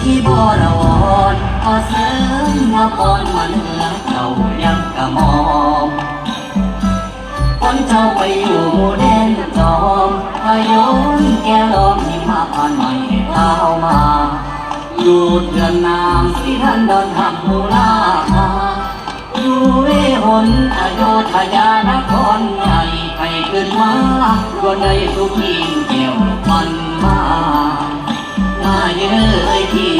ທີ່ບໍລະວອນ ຂໍເຊີນມາພອນມາເໜືອເຈົ້າຍັງກະໝອມ ຄົນເຈົ້າໄປຢູ່ໝູ່ແດນຈອມ ພະຍົນແກ້ວລ້ອມ ຫິມະຜ່ານໄມ້ເທົ້າມາ ຢູ່ເຮືອນນາງສີທັນດອນທຳມູລາ ຢູ່ເວຫົນອະໂຍທະຍານະຄອນໃຫຍ່ ໃຫ້ຂຶ້ນມາ ດວນໃດສຸຂີງແກ້ວຂວັນມາ ມາເຢີຍທີ່